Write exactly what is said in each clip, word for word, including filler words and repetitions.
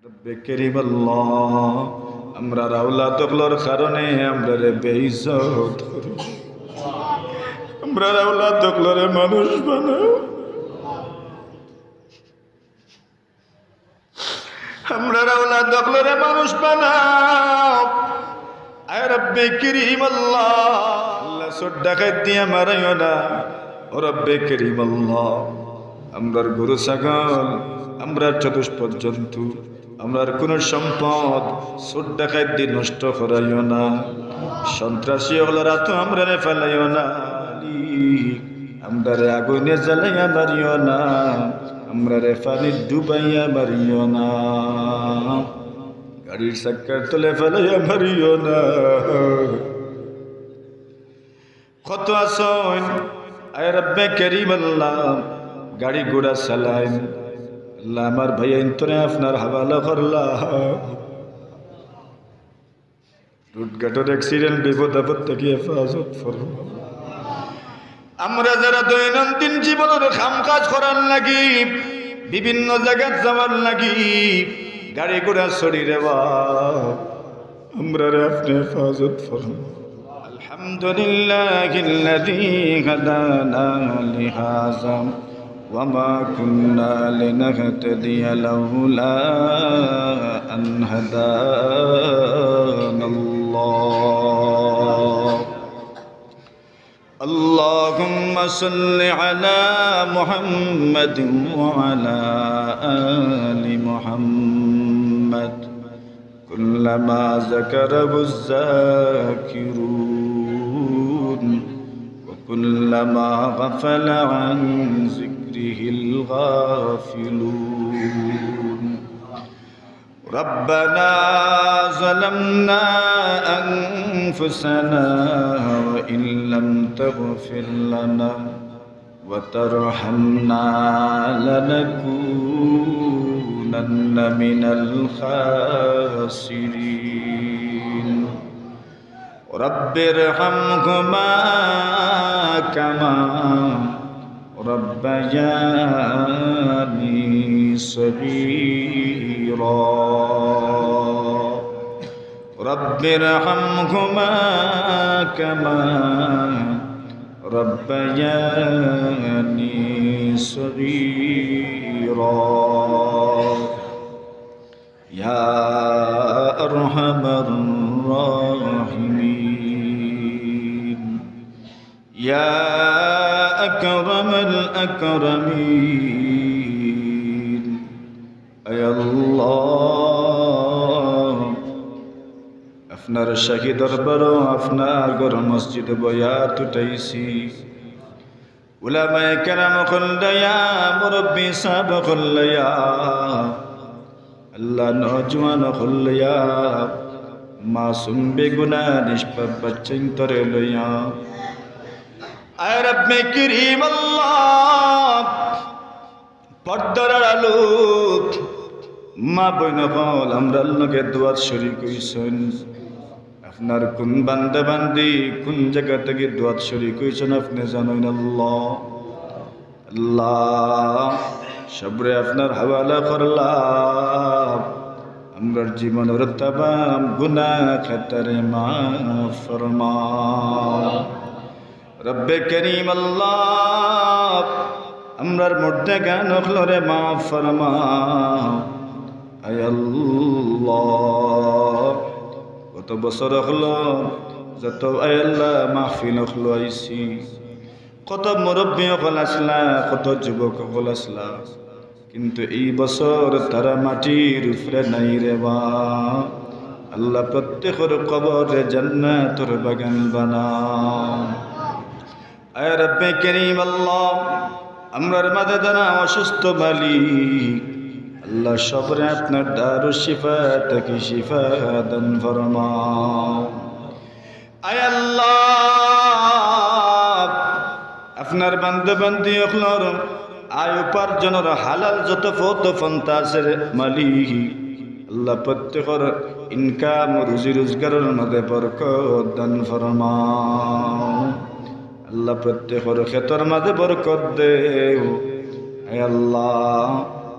রব্বে করিম আল্লাহ, আমরার আওলাদ অকলর কারণে আমরারে বেইজ্জত করো, আমরার আওলাদ অকলরে মানুষ বানাও, আমরার আওলাদ অকলরে মানুষ বানাও। আয় রব্বে করিম আল্লাহ, আল্লাহ, চোর ডাকাইত দিয়া মারাইও না। ও রব্বে করিম আল্লাহ, আমরার গরু ছাগল, আমরার চতুষ্পদ জন্তু, আমরার কুনু সম্পদ চোর ডাকাইত দি নষ্ট করাইও না। সন্ত্রাসী অকলর আতো আমরারে ফালাইও না। আমরারে আগুনে জ্বালাইয়া মারিও না, আমরারে পানিত ডুবাইয়া মারিও না, গাড়ির চাক্কার তলে ফালাইয়া মারিও না। কত আছইন, আয় রব্বে করিম আল্লাহ, গাড়ি ঘোড়া চালাইন। আল্লাহ, আমার ভাইয়াইন্তরে আপনার হাওয়ালা করলাম। রোডঘাটর accident, বিপদ আপদ থাকি হেফাজত ফরমাও। আমরা যারা দৈনন্দিন জীবনর কাম কাজ করার লাগি, বিভিন্ন জাগাত যাওয়ার লাগি, গাড়ি ঘোড়া চড়ি রে বা, আমরারে আপনে হেফাজত ফরমাও। الحمد لله الذي هدانا لهذا وما كنا لنهتدي لولا أن هدانا الله. اللهم صل على محمد وعلى آل محمد كلما ذكره الذاكرون وكلما غفل عن ذكره الغافلون. ربنا ظلمنا أنفسنا وإن لم تغفر لنا وترحمنا لنكونن من الخاسرين. رب ارحمهما كما ربياني صغيرا. رب ارحمهما كما ربياني صغيرا. يا أرحم الراحمين. يا أكرم الأكرمين. আয় আল্লাহ, আপনার শাহী দরবারো আপনার ঘর মসজিদ বয়াত উঠাইছি। উলামায়ে কেরাম অকল লইয়া, মুরব্বি সাব অকল লইয়া, আল্লাহ, নওজোয়ান অকল লইয়া, মাসুম বেগুনা নিষ্পাপ বাচ্চাইন্তরে লইয়া, আয় রব্বে করিম আল্লাহ, পর্দার আড়ালো মা বইন অকল আমরার লগে দোয়াত শরিক অইছইন। আপনার কুন বান্দা বান্দি কুন জাগা থাকি দোয়াত শরিক অইছইন আপনে জানইন আল্লাহ। আল্লাহ, সবরে আপনার হাওয়ালা করলাম। আমরার জীবনর তামাম গুনাহ খাতারে মাফ ফরমাও। রব্বে করিম আল্লাহ, আমরার মুর্দেগান অকলরে মাফ ফরমাও। আয় আল্লাহ, গত বছর অকল যত, আয় আল্লাহ, মাহফিল অকল আইছি, কত মুরব্বি অকল আছলা, কত যুবক অকল আছলা, কিন্তু ই বছর তারা মাটির উপরে নাই রে বা। আল্লাহ, প্রত্যেকর কবররে জান্নাতর বাগান বানাও। আয় রব্বে করিম আল্লাহ, আমরার মাঝে যারা অসুস্থ মালিক, আল্লাহ, সবরে আপনার দারুশ শিফা থাকি শিফা দান ফরমাও। আয় আল্লাহ, আপনার বান্দা বান্দি অকলর আয় উপার্জনর হালাল যত পথ পন্থা আছে রে মালিক, আল্লাহ, প্রত্যেকর ইনকাম রুজি রোজগারর মাঝে বরকত দান ফরমাও। আল্লাহ, প্রত্যেকর খেতর মাঝে বরকত দেও। আয় আল্লাহ,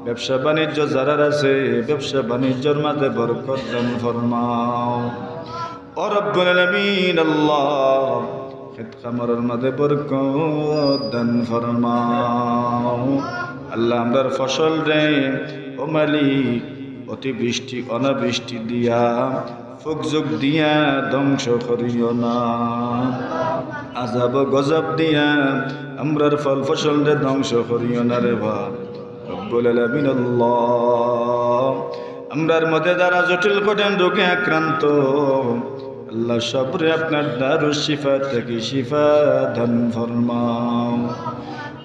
ব্যবসা বাণিজ্য যারার আছে, ব্যবসা বাণিজ্যর মাঝে বরকত দান ফরমাও। ও রব্বুল আলামিন আল্লাহ, খেত খামারর মাঝে বরকত দান ফরমাও। আল্লাহ, আমরার ফসলরে, ও মালিক, অতিবৃষ্টি অনাবৃষ্টি দিয়া, ফুকজুক দিয়া ধ্বংস করিও না। আযাব ও গজব দিয়া আমরার ফল ফসলরে ধ্বংস করিও না রে বা রব্বুল আলামিন আল্লাহ। আমরার মধ্যে যারা জটিল কঠিন রোগে আক্রান্ত, আল্লাহ, সবরে আপনার দারুশ শিফা থাকি শিফা দান ফরমাও।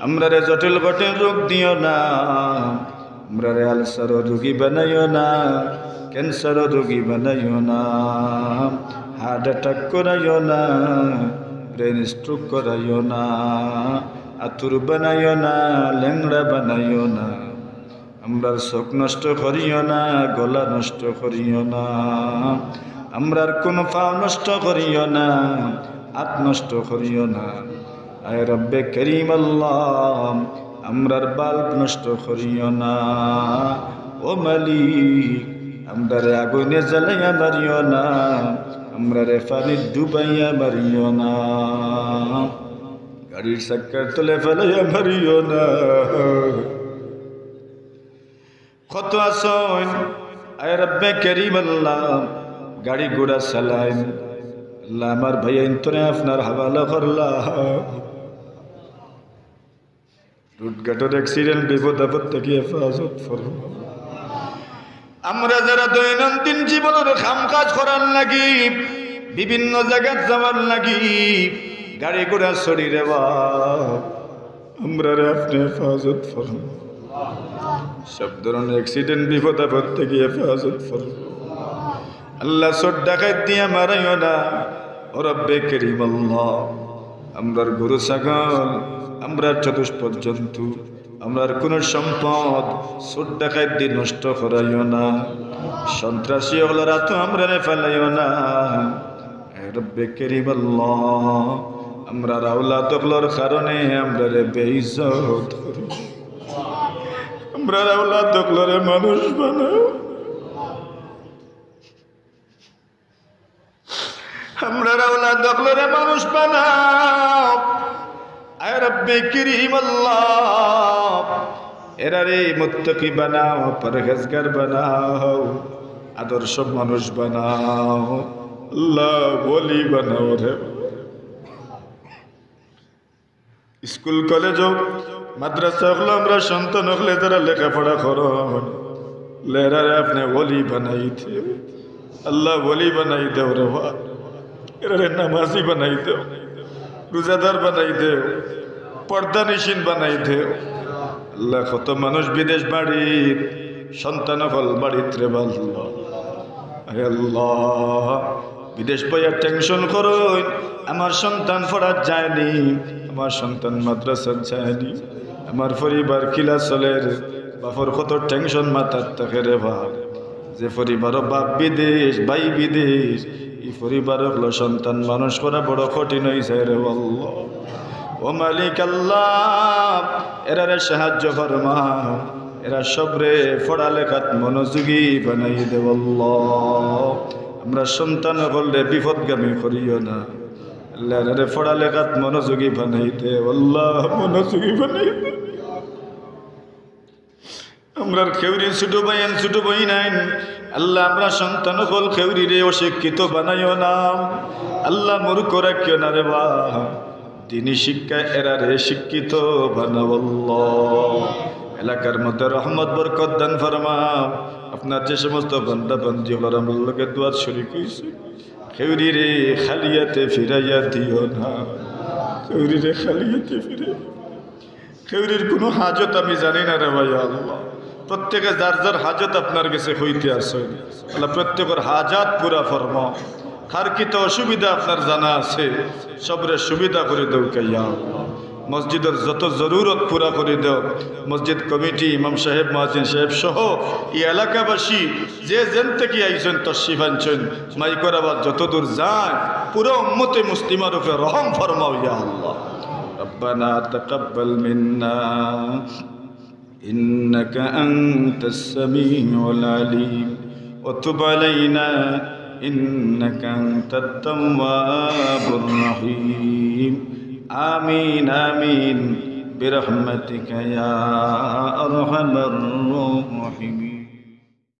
আমরারে জটিল কঠিন রোগ দিও না, আমরারে আলসারর রোগী বানাইও না, ক্যান্সারর রোগী বানাইও না, হার্ট অ্যাটাক করাইও না, ব্রেন স্ট্রোক করাইও না, আতুর বানাইও না, ল্যাংড়া বানাইও না। আমরার চোখ নষ্ট করিও না, গলা নষ্ট করিও না, আমরার কোনো পাও নষ্ট করিও না, হাত নষ্ট করিও না। আয় রব্বে করিম আল্লাহ, আমরার বাল্ব নষ্ট করিও না। ও মালিক, আমরারে আগুনে জ্বালাইয়া মারিও না, আমরারে পানিত ডুবাইয়া মারিও না, গাড়ির চাক্কার তলে ফালাইয়া মারিও না। কত আছইন, আয় রব্বে করিম আল্লাহ, গাড়ি ঘোড়া চালাইন। আল্লাহ, আমার ভাইয়াইন্তরে আপনার হাওয়ালা করলা। রোডঘাটর অ্যাক্সিডেন্ট, বিপদ আপদ থাকি হেফাজত ফরমাও। আমরা যারা দৈনন্দিন জীবনর কাম কাজ করার লাগি, বিভিন্ন জাগাত যাওয়ার লাগি, গাড়ি ঘোড়া চড়ি রে বা, আমরারে আপনে হেফাজত ফরমাও। সব ধরনের অ্যাক্সিডেন্ট, বিপদ আপদ থাকি হেফাজত ফরমাও। আল্লাহ, চোর ডাকাইত দিয়া মারাইও না। ও রব্বে করিম আল্লাহ, আমরার গরু ছাগল, আমরার চতুষ্পদ জন্তু, আমরার কোনো সম্পদ চোর ডাকাইত দি নষ্ট করাইও না। সন্ত্রাসী অকলর আতো আমরারে ফালাইও না। এ রব্বে করিম আল্লাহ, আমরার আওলাদ অকলর কারণে আমরারে বেইজ্জত করিও। আমরার আওলাদ অকলরে মানুষ বানাও। আমরার আওলাদ অকলরে মানুষ বানাও। আয় রব্বে করিম আল্লাহ, এরারে মুত্তাকি বানাও, পরহেজগার বানাও, আদর্শ মানুষ বানাও। আল্লাহ, ওলি বানাও রে। স্কুল কলেজ হোক, মাদ্রাসা অকলো, আমরার সন্তান অকলে তারা লেখাপড়া করইন, এরারে আপনে ওলি বানাই দেও। আল্লাহ, ওলি বানাই দেও রে বা। এরারে নামাজি বানাই দেও, রোজাদার বানাই দেও, পর্দানিশীন বানাই দেও। আল্লাহ, কত মানুষ বিদেশ বাড়িত, সন্তান অকল বাড়িত রে বা আল্লাহ। হে আল্লাহ, বিদেশ বইয়া টেনশন করইন, আমার সন্তান পড়াত যায়নি, আমার সন্তান মাদ্রাসাত যায়নি, আমার পরিবার কিলা চলের, বাপর কত টেনশন মাথাত থাকে রে বাপ। যে পরিবারো বাপ বিদেশ, ভাই বিদেশ, ই পরিবার অকলো সন্তান মানুষ করা বড় কঠিন অইযায় রে আল্লাহ। ও মালিক আল্লাহ, এরারে সাহায্য ফরমাও, এরা সবরে পড়ালেখাত মনোযোগী বানাই দেও আল্লাহ। আমরার সন্তান অকলরে বিপদগামী করিও না। আল্লাহ, এরারে পড়ালেখাত মনোযোগী বানাই দেও আল্লাহ, মনোযোগী বানাই দেও। আমরার খেউরি ছোট ভাইয়াইন, ছোট বইনাইন, আল্লাহ, আমরার সন্তান অকল খেউরিরে অশিক্ষিত বানাইও না। আল্লাহ, মূর্খ রাখিও না রে বা। দিনী শিক্ষা এরারে শিক্ষিত বানাও আল্লাহ। এলাকার মধ্যে রহমত বরকত দান ফরমাও। আপনার যে সমস্ত বান্দা বান্দি অকলর আমরার লগে দোয়াত শরিক অইছে, খেউরিরে খালি আতে ফিরাইয়া দিও না, খেউরিরে খালি আতে ফিরাইয়া। খেউরির কোনো হাজত আমি জানি না রে বা আল্লাহ। প্রত্যেকে যার যার হাজত আপনার গেছে কইতে আছে। আল্লাহ, প্রত্যেকর হাজত পুরা ফরমাও। কার কিতা অসুবিধা আপনার জানা আছে, সবরে সুবিধা করি দেও কে ইয়া আল্লাহ। মসজিদর যত জরুরত পুরা করি দেও। মসজিদ কমিটি, ইমাম সাহেব, মুয়াজ্জিন সাহেব সহ ই এলাকাবাসী যে যেন থাকি আইছইন, তশরিফ আনছইন, মাইকর আওয়াজ যতদূর যায়, পুরা উম্মতে মুসলিমার উপরে রহম ফরমাও ইয়া আল্লাহ। ربنا تقبل منا إنك أنت السميع العليم، وتب علينا إنك أنت التواب الرحيم. آمين، آمين، برحمتك يا أرحم الراحمين.